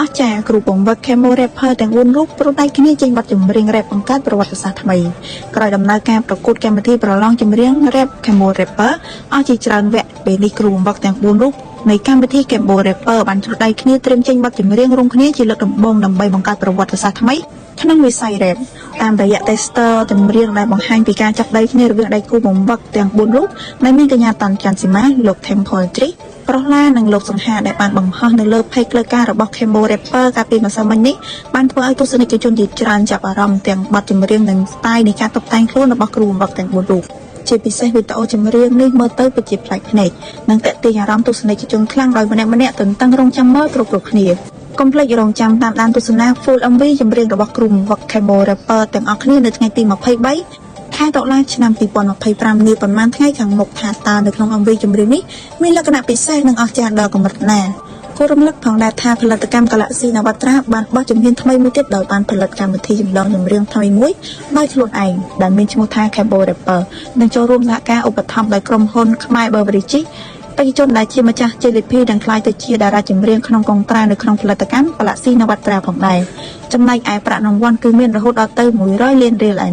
អស្ចារ្យគ្រូបង្វឹក Cambo Rapper ទាំង4រូបព្រួតដៃគ្នាចេញបទចម្រៀងរ៉េបបង្កើតប្រវត្តិសាស្ត្រថ្មីក្រោយដំណើរការប្រកួតកម្មវិធីប្រឡងចម្រៀងរ៉េប Cambo Rapper អស់ជាច្រើនវគ្គពេលនេះគ្រូបង្វឹកទាំង4រូបនៃកម្មវិធី Cambo Rapper បានជ្រុះដៃគ្នាត្រៀមចេញបទចម្រៀងរួមគ្នាជាលើកដំបូងដើម្បីបង្កើតប្រវត្តិសាស្ត្រថ្មីក្នុងវិស័យរ៉េបតាមរយៈ teaser ចម្រៀងដែលបង្ហាញពីការចាប់ដៃគ្នារវាងដៃគូបង្វឹកទាំង4រូបដែលមានកញ្ញាតាន់ច័ន្ទស៊ីម៉ាលោក Temple Tree ប្រុសឡានិងលោកសង្ហាដែលបានបង្ហោះនៅលើ page ផ្លូវការរបស់ Cambo Rapper កាលពីម្សិលមិញនេះបានធ្វើឲ្យទស្សនិកជនជាច្រើនចាប់អារម្មណ៍ទាំងបទចម្រៀងនិង style នៃការតុបតែងខ្លួនរបស់គ្រូបង្វឹកទាំង4រូបជាពិសេសវីដេអូចម្រៀងនេះមើលទៅពិតជាប្លែកភ្នែកនិងទាក់ទាញអារម្មណ៍ទស្សនិកជនខ្លាំងដោយម្នាក់ៗទន្ទឹងរង់ចាំមើលគ្រប់ៗគ្នាកុំភ្លេចរងចាំតាមដានទស្សនា Full MV ចម្រៀងរបស់គ្រូបង្វឹក Cambo Rapper ទាំងអស់គ្នានៅថ្ងៃទី23ខែតុលាឆ្នាំ2025នេះប៉ុន្មានថ្ងៃខាងមុខថាតើនៅក្នុង MV ចម្រៀងនេះមានលក្ខណៈពិសេសនិងអស្ចារ្យដល់កម្រិតណាគួររំលឹកផងដែរថាផលិតកម្ម Galaxy Navatra បានបោះជំហានថ្មីមួយទៀតដោយបានផលិតកម្មវិធីចម្លងចម្រៀងថ្មីមួយដោយខ្លួនឯងដែលមានឈ្មោះថា Cambo Rapper និងចូលរួមសហការឧបត្ថម្ភដោយក្រុមហ៊ុនខ្មែរ Beverage បេក្ខជនដែលជាម្ចាស់ជ័យលាភីនឹងក្លាយទៅជាតារាចម្រៀងក្នុងកុងត្រានៅក្នុងផលិតកម្ម Galaxy Navatra ផងដែរចំណែកឯប្រាក់រង្វាន់គឺមានរហូតដល់ទៅ100លានរៀលឯណោះ។